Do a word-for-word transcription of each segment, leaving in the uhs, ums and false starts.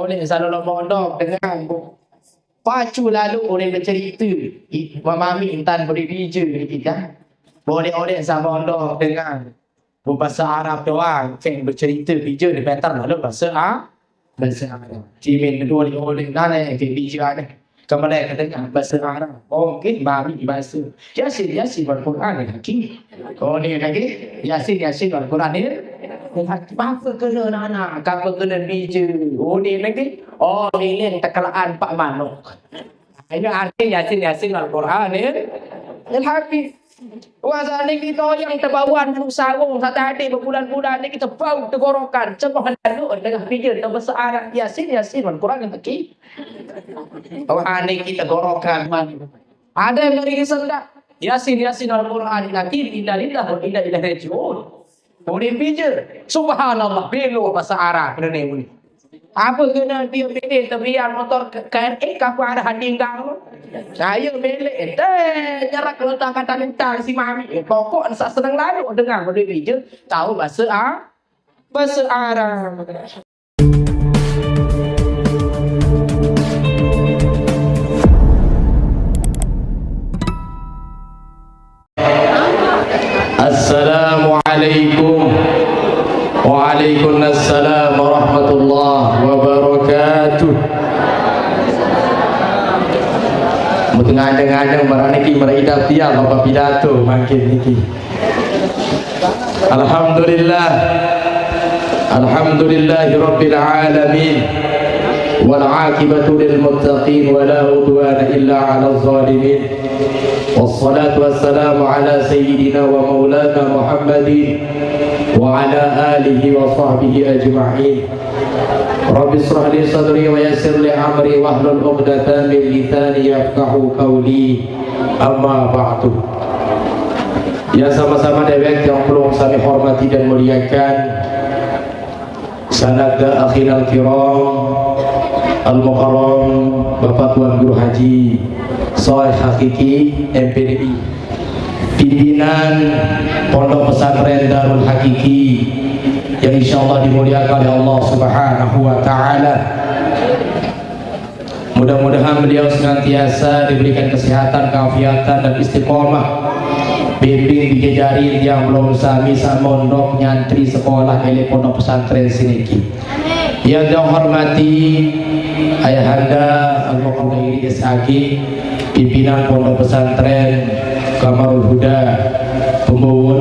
Boleh selalu mondok dengan bu-, pacu lalu orang bercerita. I-, mamami intan boleh bija kita. Boleh orang sama mondok dengan bu-, bahasa Arab doang. Kan bercerita bija di petar lalu bahasa A-, bahasa Arab. Cimin dua boleh oleh nana ke bija ni. Kemudian katanya bahasa Arab. Oh, okey, mami bahasa. Yasin, Yasin wal Quran ni lagi. Oh, ni lagi. Yasin, Yasin wal Quran ni. Apa kena anak-anak? Apa kena bija? Oh, ni lagi. Oh, ni ni tekalaan pak manuk. Ini arti Yasin, Yasin wal Quran ni. Al-Hafiz. Wah, sane kita yang tebawan manuk sarung, satu hari berbulan-bulan ni kita bau tenggorokan. Cuma lalu dengan bija, tak besar. Yasin, Yasin wal Quran ni lagi. Wah, ni kita gorokan man. Ada yang dari sendak. Yasin, Yasin Al-Quran Hakim, inna lillahi wa inna ilaihi raji'un. Boleh bija. Subhanallah, belo bahasa Arab kena ni. Apa kena dia pilih tebiar motor ke-, K N X ke apa arah hati enggak? Saya pilih, eh, teh, nyerak letak kata lintang si mami. Eh, pokok sa senang lalu dengar boleh bija. Tahu bahasa A-, bahasa Arab. Assalamualaikum. Waalaikumsalam warahmatullahi wabarakatuh. Mungkin ngajeng-ngajeng barang niki meraidap dia Bapak pidato makin niki. Alhamdulillah. Alhamdulillahi rabbil alamin. Wal aqibatu lil muttaqin wa la udwana illa 'alal zalimin. Wassalatu wassalamu ala sayyidina wa maulana Muhammadin wa ala alihi wa sahbihi ajma'in. Rabbi israh li sadri wa yassir li amri wahlul 'uqdatam min lisani yafqahu qawli. Amma ba'du. Yang sama-sama dewek yang perlu kami hormati dan muliakan, sanada akhinal kiram al-mukarram Bapak Tuan Guru Haji Saleh Hakiki, M P D I, pimpinan Pondok Pesantren Darul Hakiki yang insyaallah dimuliakan oleh Allah Subhanahu wa taala. Mudah-mudahan beliau senantiasa diberikan kesehatan, keafiatan, dan istiqomah. Bimbing bijajari yang belum sami sa mondok nyantri sekolah ele pondok pesantren siniki. Yang saya hormati Ayahanda Al-Mukarram S H G, pimpinan Pondok Pesantren Kamarul Huda Pembuwun.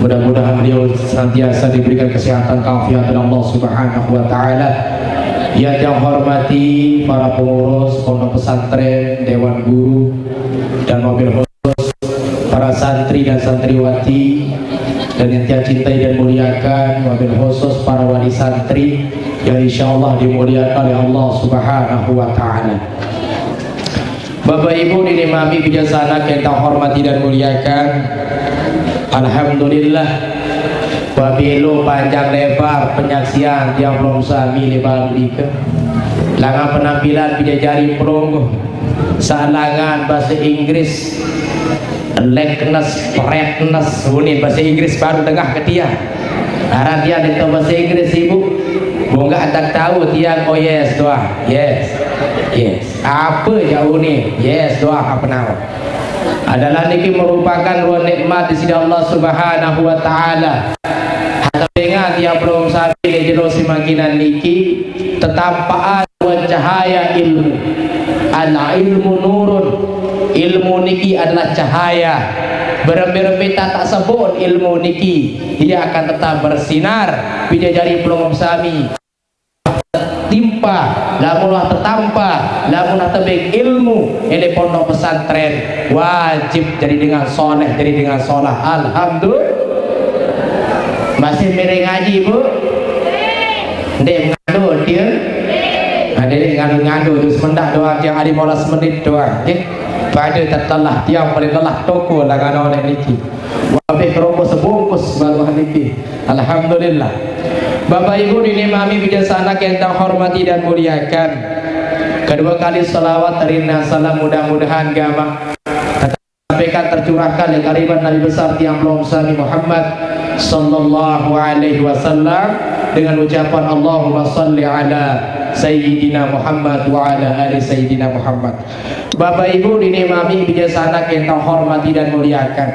Mudah-mudahan beliau senantiasa diberikan kesehatan, keafiatan oleh Allah Subhanahu wa taala. Yang saya hormati para pengurus pondok pesantren, dewan guru, dan wabil khusus para santri dan santriwati, dan yang saya cintai dan muliakan, wabil khusus para wali santri yang insyaallah dimuliakan oleh Allah Subhanahu wa taala. Bapak Ibu, nini mami bijaksana kita hormati dan muliakan. Alhamdulillah. Babelo panjang lebar penyaksian tiang belum sami lebar dika. Langan penampilan bijajari pelungguh. Salangan bahasa Inggris. Lateness, preakness, ini bahasa Inggris baru tengah ke tiang. Arah tiang di bahasa Inggris ibu. Bunga tak tahu tiang, oh yes, doa. Yes. Yes. Apa jauh ni? Yes, doa apa nama? Adalah niki merupakan dua nikmat di sisi Allah Subhanahu wa taala. Hatta dengan tiap belum sabi di jero simakinan niki tetampaan dua cahaya ilmu. Al ilmu nurun. Ilmu niki adalah cahaya. Berembe-rembe tak, tak sebut ilmu niki, ia akan tetap bersinar. Bijajari pelungguh sami. Timpa, lamun lah tetampa, lamun lah tebeng ilmu, ele pondok pesantren, wajib jadi dengan soleh, jadi dengan solah. Alhamdulillah. Masih mere ngaji, Bu? Ndek ngandut dia? Nah, ndek ngandut-ngandut tu semendak doang, tiang hari molas menit doang, nggih. Pada tetelah, tiang paling lelah toko lah ngano oleh niki. Wabih kerombo sebungkus baru niki. Alhamdulillah. Bapak Ibu nini mami bijaksana kita hormati dan muliakan. Kedua kali salawat rinna salam mudah-mudahan gamak sampaikan tercurahkan oleh kariban Nabi besar tiang belum sami Muhammad Sallallahu alaihi wasallam dengan ucapan Allahumma salli ala Sayyidina Muhammad wa ala ali Sayyidina Muhammad. Bapak Ibu dini mami bijaksana kita hormati dan muliakan.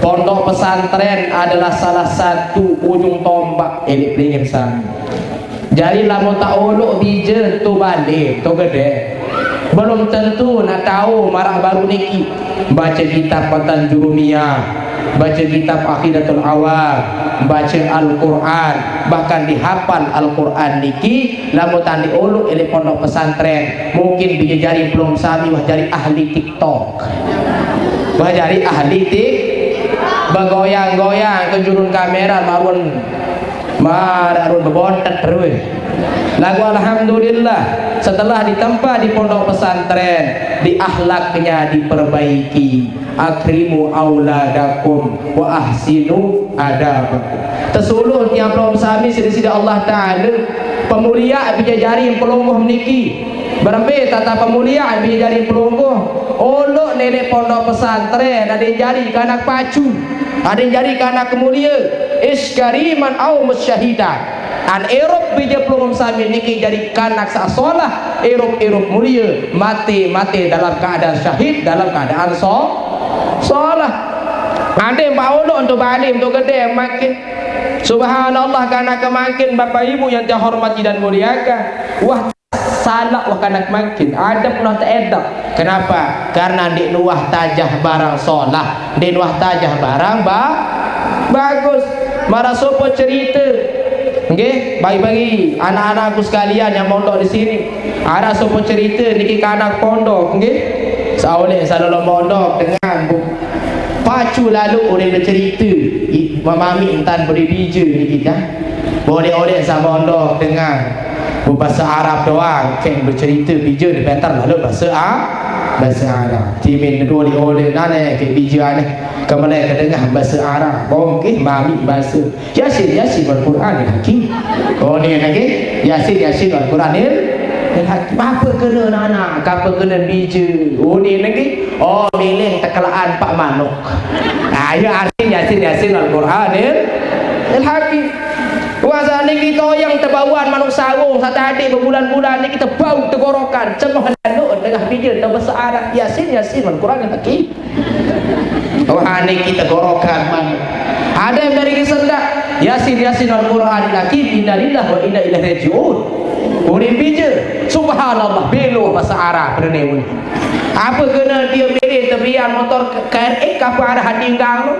Pondok pesantren adalah salah satu ujung tombak elik pelingin sami. Jadi lamun tak uluk bija tu balik tu gede. Belum tentu nak tahu marak baru niki. Baca kitab Matan Jurumiyah, baca kitab Aqidatul Awam, baca Al-Quran, bahkan dihafal Al-Quran niki, lamun tandi uluk elik pondok pesantren, mungkin bija jari pelungguh sami wah jari ahli TikTok. Wah jari ahli tik, begoyang-goyang ke jurun kamera marun, marun bebontet terus. Lagu alhamdulillah, setelah ditempa di pondok pesantren, di akhlaknya diperbaiki. Akrimu auladakum wa ahsinu adabakum. Tesuluh tiang pelungguh sami sida-sida Allah Ta'ala, pemulia bija jari pelungguh niki. Berembe tata pemulia bija jari pelungguh. Uluk nenek pondok pesantren, ada yang jari kanak pacu, ada yang jari kanak kemulia. Iskariman au musyahidan. An irup bija pelungguh sami niki jari kanak sa solah, irup-irup mulia, mati-mati dalam keadaan syahid, dalam keadaan so-, solah. Ade mbak uluk tu balim tu gede makin. Subhanallah, kanak kemakin Bapak Ibu yang saya hormati dan muliakan. Wah, salak wah kanak makin. Adab nah tak edap. Kenapa? Karena ndik nuwah tajah barang solah, ndik nuwah tajah barang ba-, bagus. Marah sopo cerita. Nggih, bagi-bagi anak-anakku sekalian yang mondok di sini. Arah sopo cerita niki kanak pondok, nggih. Saoleh salolo mondok dengan bu-, pacu lalu orang bercerita. I-, mamami entan beri bija niki dah. Boleh-oleh sama mondok dengan bu-, bahasa Arab doang, keng bercerita bija di petar lalu bahasa A-, bahasa Arab. Timin dua oleh-oleh nane ke bija aneh. Kemana ke tengah bahasa Arab. Bongkih mami bahasa. Yasin, Yasin wal Qur'anil Hakim. Oh, ni lagi. Yasin, Yasin wal Qur'anil Hakim. Apa kena anak-anak? Apa kena bija? Oh, ni lagi. Oh, milih tekelaan Pak Manuk. Ah, ya, Yasin, Yasin, Yasin wal Qur'anil Hakim. Wah, saat ni kita yang terbauan manuk sarung, satu adik berbulan-bulan ni kita bau tenggorokan. Cemoh lalu tengah bija, tak besar. Yasin, Yasin wal Qur'anil Hakim. Wah, ni kita gorokan man. Ada yang dari kisendak. Yasin, Yasin, Al-Quran, Hakim, innalillah wa inna ilaihi raji'un. Urin bija. Subhanallah, belo bahasa Arab pada ni. Apa kena dia milih tebian motor K R X ke apa arah tinggal tu?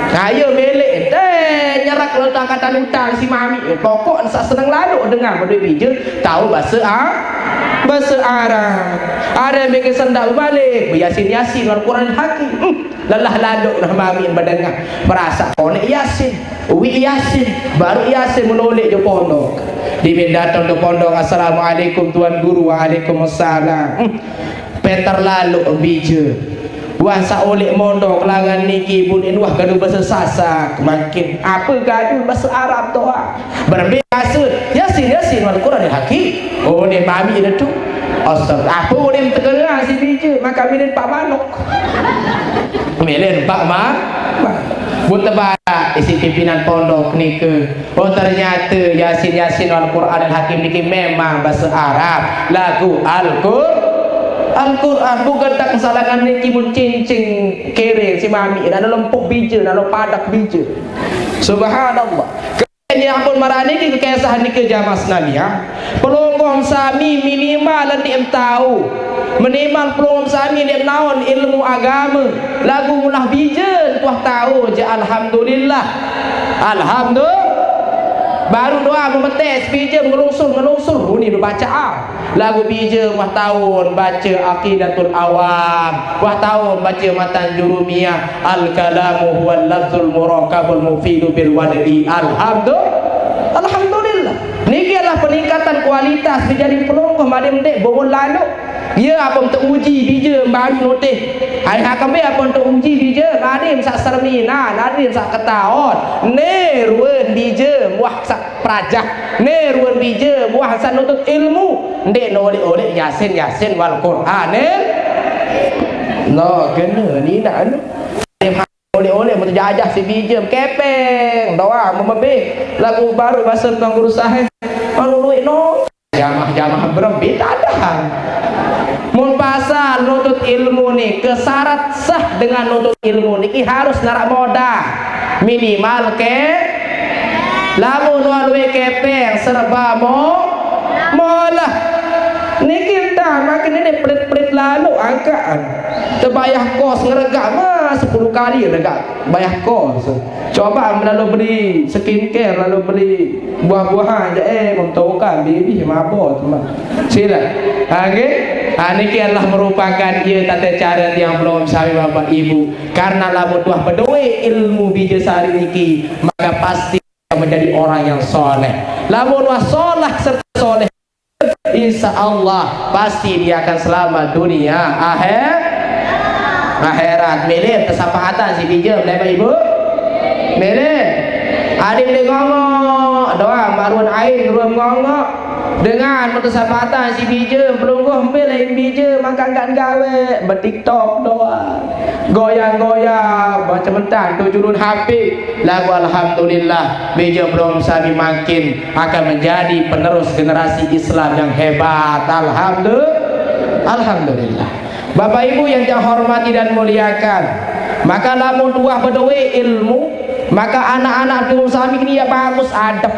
Saya milih teh nyerak letak kata utang si mami. Pokok sa seneng lalu dengar pada bija. Tahu bahasa A-, bahasa Arab. Ada yang bikin sendak balik. Yasin, Yasin, Al-Quran Hakim. Hmm. Lelah laduk nah mami badengah. Merasa konek Yasin. Wi Yasin. Baru Yasin menoleh je pondok. Dimin datang ke pondok. Assalamualaikum Tuan Guru. Waalaikumsalam. Hmm. Peter lalu bija. Wah, saoleh mondok langan niki bunin wah gaduh bahasa Sasak. Makin apa gaduh bahasa Arab tu ah. Berembe bahasa Yasin, Yasin wal Quran Hakim. Oh, ni mami dah tu. Astaga, apa boleh terkenal si bija? Maka milih Pak Manuk. Milih Pak Ma-, Manuk. Buat tebarak isi pimpinan pondok nika. Oh, ternyata Yasin, Yasin wal Quran Hakim niki memang bahasa Arab. Lagu Al-Qur-, Al-Quran. Bukan tak kesalahan niki mun cincin kering si mami. Nak lempuk bija, nak padak bija. Subhanallah. Ini ampun marani ke kisah niki jamaah Islamiyah. Pelungguh sami minimal ndik tahu. Minimal pelungguh sami ndik naon ilmu agama. Lagu mulah bija tuah tahu je alhamdulillah. Alhamdulillah. Baru doa memetes bija ngelungsur, ngelungsur. Ini baca ah. Lagu bija wah taun baca Aqidatul Awam, wah taun baca Matan Jurumiyah, Al-kalamu huwal lafzul murakabul mufidu bil wad'i. Alhamdulillah. Alhamdulillah. Niki adalah peningkatan kualitas di jadi pelungguh madim dek bongol lalu. Ya, apa untuk uji bija baru noteh. Hai hakembe apa untuk uji bija madim sak serminan, madim sak ketaon. Ne ruen bija muah sak perajah. Ne ruen bija muah sak nutut ilmu. Ndek no oleh-oleh Yasin, Yasin wal Qur'anil. No, kena ni nak anu. Oleh-oleh jajah si bijem, kepeng doang memebih. Lagu baru bahasa Tuan Guru Sahih. Kalau duit no, jamah-jamah berembe tak ada. Mun pasal nuntut ilmu ni, kesyarat sah dengan nuntut ilmu niki harus narak modal. Minimal ke, lamun wong duwe kepeng serba mo, molah. Niki entah makin ini pelit-pelit lalu angkaan. Tebayah kos ngeregak mah sepuluh kali regak bayah kos. Coba lalu beli skincare, lalu beli buah-buahan je, eh, menguntungkan, bibih mabot mah. Sila. Ha, nggih. Ha, niki adalah merupakan, ya, tata cara yang belum sami Bapak Ibu. Karena lamun tuah bedoe ilmu bija sari niki, maka pasti menjadi orang yang soleh. Lamun tuah soleh serta soleh, insya Allah pasti dia akan selamat dunia akhir akhirat. Milih kesapaatan si bijil, Bapak Ibu. Milih. Adik boleh ngongok doang, baruan air belum ngongok. Dengan persahabatan si bijil, pelungguh ambil lain bijil, makan kan gawe, bertiktok doang. Goyang-goyang, macam mentang tu julun H P. Lagu alhamdulillah, bijil belum sami makin akan menjadi penerus generasi Islam yang hebat. Alhamdulillah. Alhamdulillah. Bapak Ibu yang saya hormati dan muliakan, maka lamun tuah bedoe ilmu, maka anak-anak tuah sami ni ya bagus adab.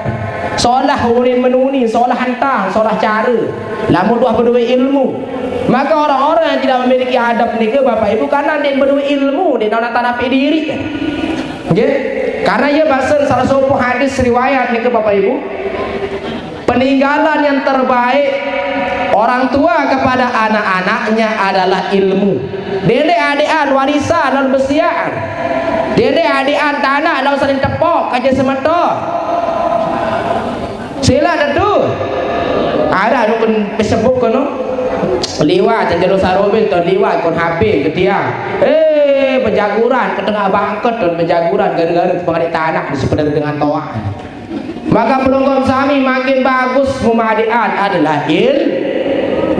Solah urin menuni, solah hantang, solah cara. Lamun tuah bedoe ilmu, maka orang-orang yang tidak memiliki adab nika Bapak Ibu karena dia bedoe ilmu, dia nak tanah diri. Nggih. Karena ia bahasa salah satu hadis riwayat nika Bapak Ibu. Peninggalan yang terbaik orang tua kepada anak-anaknya adalah ilmu. Dede adean warisan lalu besiaan. Dede adean tanah lalu saling tepok aja semeto. Sila tentu. Ada anu pun Facebook kono. Liwat jero sarobin to liwat kon H P ke dia. Eh, pejaguran ke tengah bangket dan pejaguran gara-gara pengadek tanah di sepedan dengan toa. Maka pelungguh sami makin bagus mumadian adalah il.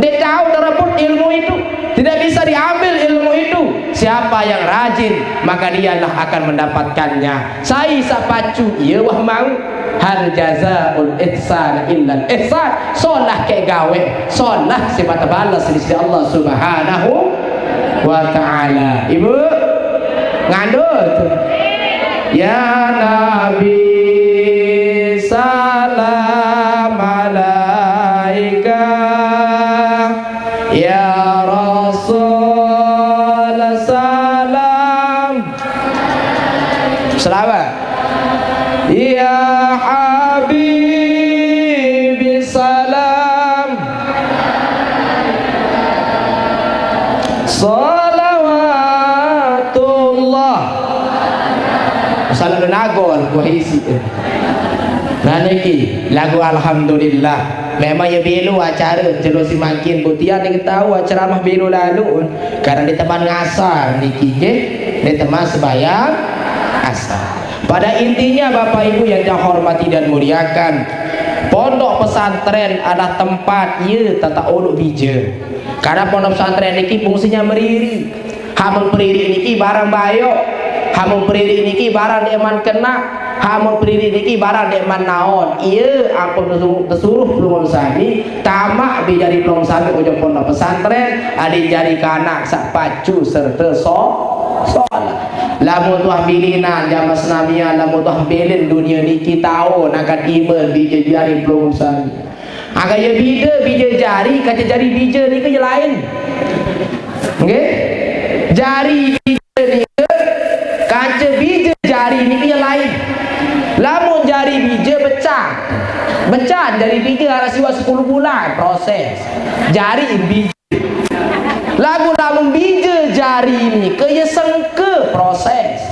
Dia tahu terebut ilmu itu. Tidak bisa diambil ilmu itu. Siapa yang rajin, maka dialah akan mendapatkannya. Sai sapacu, iya wah mau. Hal jazaul ihsan illal ihsan. Solah ke gawe, solah sifat balas di sisi Allah Subhanahu wa Ta'ala. Ibu, ngandut. Ya Nabi, salam alaika. Ya Rasul, salam. Selawat. Ya Habibi, salam. Salawatullah. Salam nagol, wahisi. Nah, niki lagu alhamdulillah. Memang ya belo acara jero si makin butian dia tahu ceramah belo lalu. Karena di teman ngasar niki nggih, di teman sebayang asar. Pada intinya Bapak Ibu yang saya hormati dan muliakan, pondok pesantren adalah tempat ye tata uluk bija. Karena pondok pesantren niki fungsinya meriri. Hamun periri niki barang bayo. Hamun periri niki barang deman kena. Hamun periri niki barang deman naon. Iya, ampun tesu-, tesuruh pelungguh sami, tamak bijari pelungguh sami ujung pondok pesantren, adi jari kanak sak pacu serta so-, solat. Lamun tuah bilinan jamaah senamian, lamun tuah bilin dunia niki tahu nakan iman bijari pelungguh sami. Angka ya bida bija jari, kaca jari bija nika ya lain. Nggih? Jari bija nika, kaca bija jari nika ya lain. Lamun jari bija pecah. Pecah jari bija harus siwa sepuluh bulan proses. Jari bija. Lagu lamun bija jari nika ya sengke proses.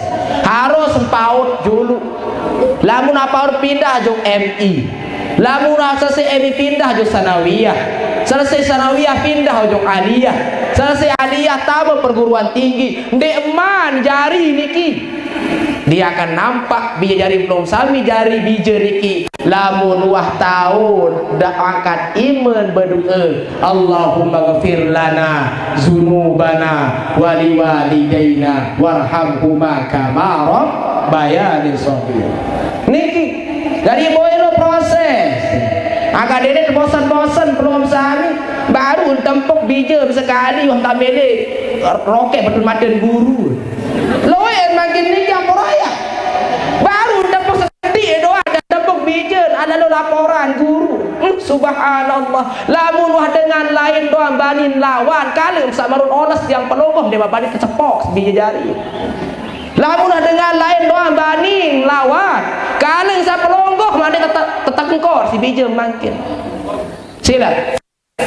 Harus paut dulu. Lamun paut pindah jok M I. Lamun selesai M I pindah jok sanawiyah. Selesai sanawiyah pindah jok aliyah. Selesai aliyah tambah perguruan tinggi. Ndek man jari niki. Dia akan nampak bija jari pelungguh sami, jari bija niki. Lamun wah taun, dak angkat iman, bedoa, "Allahummaghfir lana dzunubana wa liwalidaina warhamhuma kama rabbayani shaghira." Niki, jadi boy lo proses. Agak dedet bosan-bosan pelungguh sami, baru tempuk bija sekali, wah tamele roket betul maten guru. Loe makin niki ampun raya. Baru tepuk seketik doang, ada tepuk bijen, ada lo laporan guru. Hmm, subhanallah. Lamun wah dengan lain doang banin lawan, kaleng samarun oles yang pelungguh dia bani tecepok bija jari. Lamun wah dengan lain doang banin lawan, kaleng sapelungguh mane tete-, tetengkor si bija makin. Sila.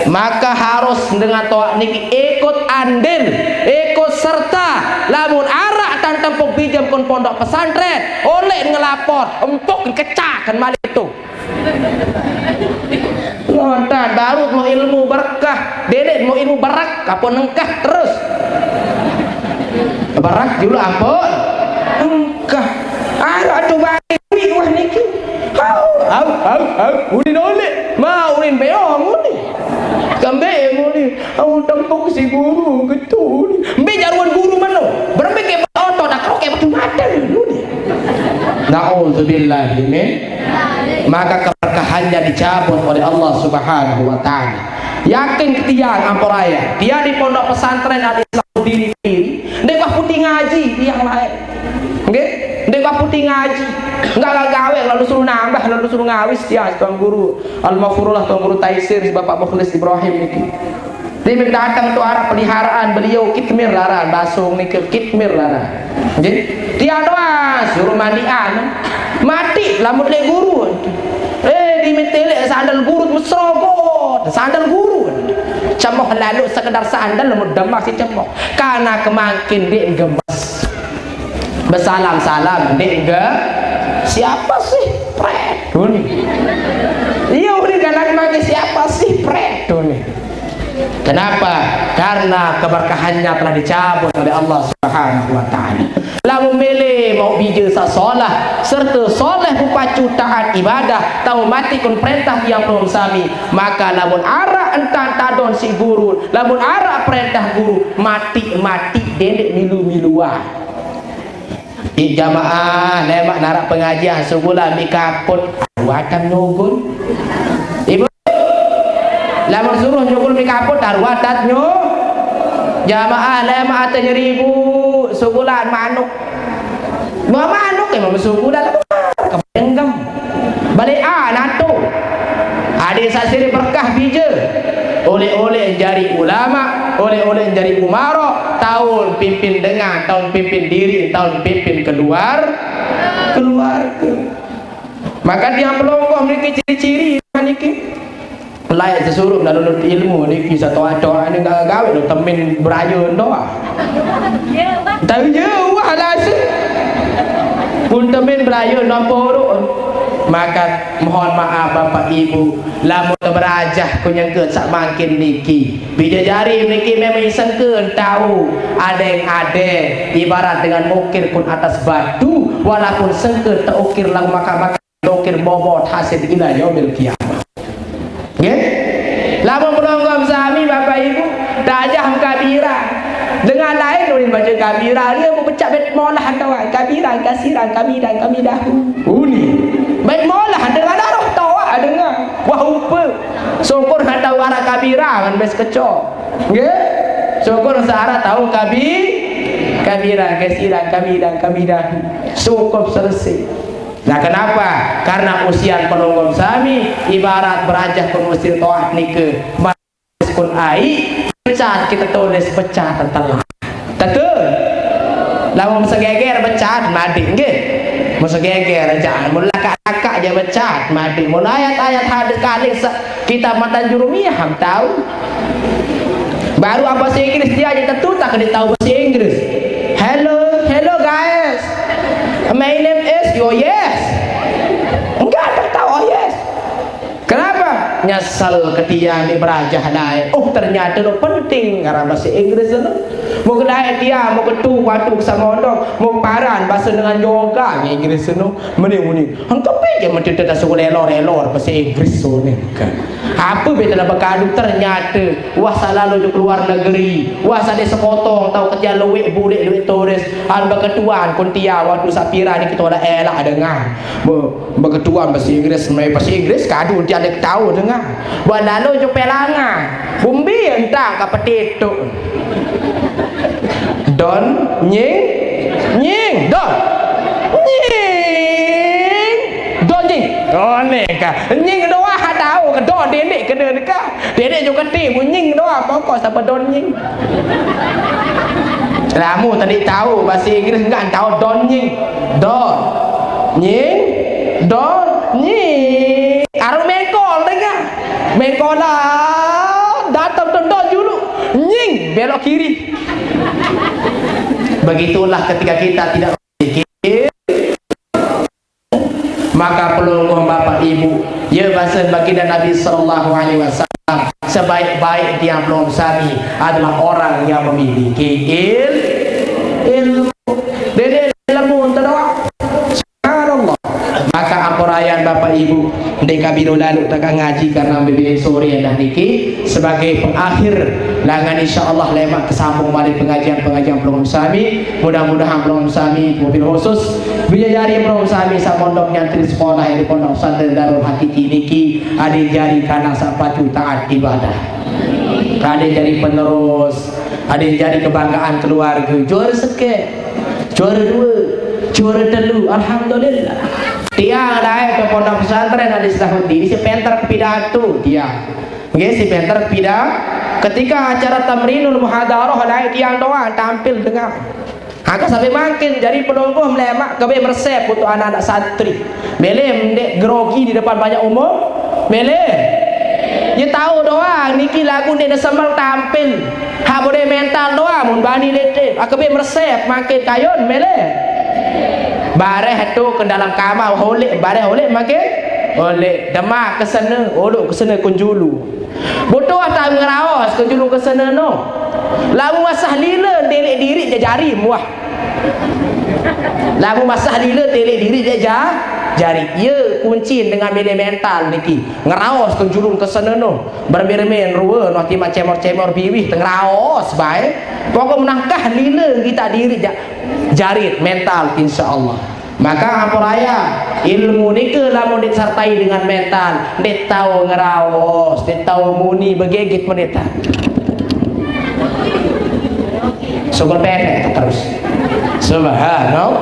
Maka harus dengan toaq niki ikut andil, ikut serta. Lamun araq tan tempuk bijem kun pondok pesantren, oleh ngelapor, empuk kecaken malik tu. Ngontan, baru mau ilmu berkah, dedet mau ilmu berak, apa nengkah terus. Berak dulu ampun, engkah. Ayo atuh balik wah niki. Hau, hau, hau, hau, ulin oleh. Ma ulin beong ulin. Kembe ulin. Au tempuk si guru gitu ulin. Mbe jaruan guru mano? Berembe ke oto dak karo ke betul mata ulin. Nauzubillah min. Maka keberkahannya dicabut oleh Allah Subhanahu wa taala. Yakin ketiang amporaya, dia di pondok pesantren Al Islam diri diri, ndeq wah putih ngaji tiang laeq. Nggih, ndeq wah putih ngaji. Enggak gawe lalu suruh nambah, lalu suruh ngawis tiang Tuan Guru Al-Maghfurullah, Tuan Guru Taisir, si Bapak Mukhlis Ibrahim niki. Dia datang tu arah peliharaan beliau kitmir laran, basong niki kitmir laran. Nggih. Tiang doang suruh mandian. Mati lamun leq guru. Eh, dimetelek sandal guru mesrogot, sandal guru. Cemoh lalu sekedar sandal lamun demak si cemoh. Karena kemangkin ndeq gemes. Besalam-salam ndeq ge-, siapa sih? Pret. Duni. Iya, udah jalan mati, siapa sih? Pret. Duni. Kenapa? Karena keberkahannya telah dicabut oleh Allah Subhanahu wa taala. Lamun mele mauq bije saq solah, serte soleh bepacu taat ibadah, tao matikun perentah tiang pelungguh sami, maka lamun araq entan tadon siq guru, lamun araq perentah guru, matik-matik dendeq milu-miluan. Ih, jamaah, lemaq naraq pengajian, sebulan mik kaput, ruatan nyugun. Ibu, lamun suruh nyugun mik kaput, ruatan nyu-, jamaah, lemaq ate nyeribu, sebulan manuk. Mau manuk, ya, mau sebulan, kepenggem. Balik, ah, natu. Adeq saq sirih berkah bije. Oleh-oleh jari ulama, oleh-oleh jari umaro, taun pimpin dengan, taun pimpin diri, taun pimpin keluar-, keluarge. Maka tiang pelungguh niki ciri-ciri niki. Laeq sesurup ndak nuntut ilmu niki satoaq-toaq ni gawe-gawe lo temen beraye doang. Tapi ye wah lase. Pun temen beraye nampa uruk. Maka mohon maaf Bapak Ibu, lamun berajah ku nyengke saq mangkin niki. Bije jari niki memang sengke tao adeng-adeng, ibarat dengan mukir kun atas batu, walaupun sengke teukir lamun maka-maka Dokir bobot hasil ila yaumil qiyamah. Nggih? Lamun pelungguh sami, Bapak Ibu, tajah kabira. Dengan lain ulin baca kabira, dia mau pecah bait molah atau kabira, kasiran, kamidan, kamidahu. Uni. Bait molah dengan roh tawa dengan. Wah, upa. Syukur nggak tahu arah kabira kan bes kecok. Nggih? Syukur searah tahu kabi-, kabira, kasiran, kamidan, kamidahu. Cukup selesai. Nah, kenapa? Karena usian pelungguh sami ibarat berajah pengusir toat nike. Pun ai, becat kita tulis becat telah. Betul? Lamun segeger becat mati, nggih. Mun segeger aja, mun lakak-lakak aja becat mati. Mun ayat-ayat hadis kali se-, kita matan jurumiyah ham tahu. Baru apa bahasa Inggris dia aja tentu tak dia tahu bahasa Inggris. Hello, hello guys. My name is, oh yes. Enggak ada tahu, oh yes. Kenapa? Nyesel ketian ni berajah naik. Oh, ternyata lo penting ngaran bahasa Inggris tu. Mok lae dia, mok ketu waktu ke sama ondong, mok paran bahasa dengan yoga ngi Inggris no. Meni muni. Engke pe je mesti tak suruh lelor-lelor bahasa Inggris tu ni. Kan. Apa beta nak bekadu ternyata wah salalu je keluar negeri, wah sade sekotong tau kerja luwek bulik luwek turis, an beketuan kuntia waktu sapira ni kita dah elak dengar. Be, beketuan bahasa Inggris, mai bahasa Inggris kadu dia ada tahu dengar. Buat lalu je pelanga. Bumbi entah ke petituk. Don, nying, nying, don. Nying. Don nying. Don ni ka. Nying doa ha tahu ke don dinding kena ni ka. Dinding juga ti nying doa pokok siapa don nying. Lamu tadi tahu bahasa Inggris enggak tahu don nying. Don. Nying. Don. Nying. Aru mengkol dengar. Mengkola datang tendang julu. Nying, belok kiri. Begitulah ketika kita tidak berpikir, maka pelungguh bapak ibu, ya bahasa baginda Nabi sallallahu alaihi wasallam, sebaik-baik dia belum sami adalah orang yang memiliki il, ilmu. Dede ilmu ente doang. Subhanallah. Maka ampurayan bapak ibu, ndek kabiru lalu tak ngaji karena bibir sore dah niki sebagai pengakhir. Langan insyaallah lemak kesambung mari pengajian-pengajian pelungguh sami. Mudah-mudahan pelungguh sami mobil khusus bisa jari pelungguh sami sak mondok nyantri sekolah di Pondok Pesantren Darul Hakiki niki ade jari kana sak patuh taat ibadah. Ade jari penerus, ade jari kebanggaan keluarga. Juara seket, juara dua, juara telu. Alhamdulillah. Tiang lae ke pondok pesantren ade setahun di, si penter pidato tiang. Nggih, si penter pida. Ketika acara tamrinul muhadarah lae tiang doang tampil dengar. Angka sampai makin jari pelungguh melemak kebe meresep untuk anak-anak santri. Mele ndek grogi di depan banyak umum. Mele. Ye tahu doang niki lagu ndek ne sembel tampil. Ha boleh mental doang mun bani lete. Akebe meresep makin kayun mele. Bareh tu ke dalam kamar holik, bareh holik makin holik. Demak ke sana, olok ke sana kunjulu. Butuh tak ngeraos ke julu ke sana no. Lamun masah lila ndelik diri je jari muah. Lamun masah lila ndelik diri je ja-, jari. Ye kunci dengan milih mental niki. Ngeraos ke julu ke sana no. Bermain-main rua no ti mak cemor-cemor biwih tengeraos bae. Pokok menangkah lila kita diri ja-, jarit mental insyaallah. Maka ampun raya, ilmu nika lamun disertai dengan mental, ndeq tao ngeraos, ndeq tao muni begegit pendeta. Syukur pendek terus. Subhanallah.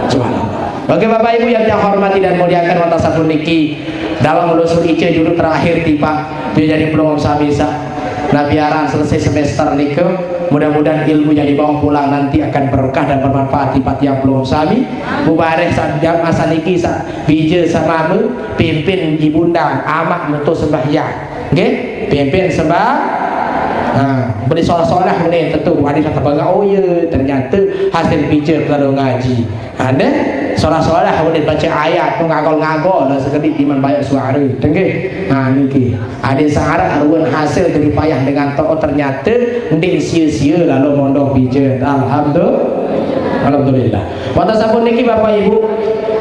Subhanallah. Oke, Bapak Ibu yang saya hormati dan muliakan, wantah sampun niki dawang ulusur ice julu terakhir tiba. Dia jadi pelungguh sami sa. Nah, biaran selesai semester nika, mudah-mudahan ilmu yang dibawa pulang nanti akan berkah dan bermanfaat tiba tiang pelungguh sami. Mubareh sa-, masa niki sa-, bija sa mama, pimpin ibunda, amak mutu sembahyang. Nggih, pimpin sembah. Ha, beri solah-solah ngene tentu ada kata bangga, oh ya, ternyata hasil bija kalau ngaji. Ha, deh, solah-solah ngene baca ayat tu ngagol-ngagol lah sekedi timan banyak suara. Tenggih. Ha, niki. Ada syarat aruan hasil dari payah dengan to'o ternyata ndik sia-sia lalu mondok bija. Alhamdulillah. Alhamdulillah. Wantah sampun niki Bapak Ibu,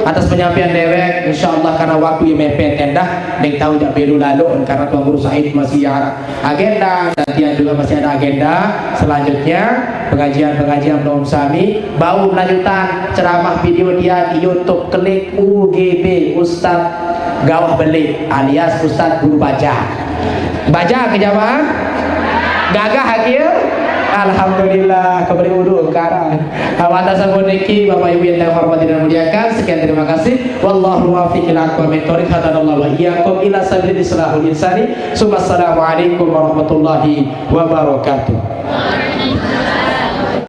atas penyampaian dewek, insyaallah karena waktu yang mepet endah, ndeq tau jak belu lalu karena Tuan Guru Said masih ada agenda dan tiang juga masih ada agenda selanjutnya pengajian-pengajian belum sami bau melanjutan ceramah video dia di YouTube, klik U G B Ustaz Gawah Belik alias Ustaz Guru Baja. Baja ke jamaah? Gagah akhir? Alhamdulillah, kembali wudhu sekarang. Awak atas sampun niki, Bapak Ibu yang saya hormati dan muliakan, sekian terima kasih. Wallahu muwaffiq ila aqwamit thoriq, hadanallahu wa iyyakum ila sabilil islahul insani. Summa assalamualaikum warahmatullahi wabarakatuh.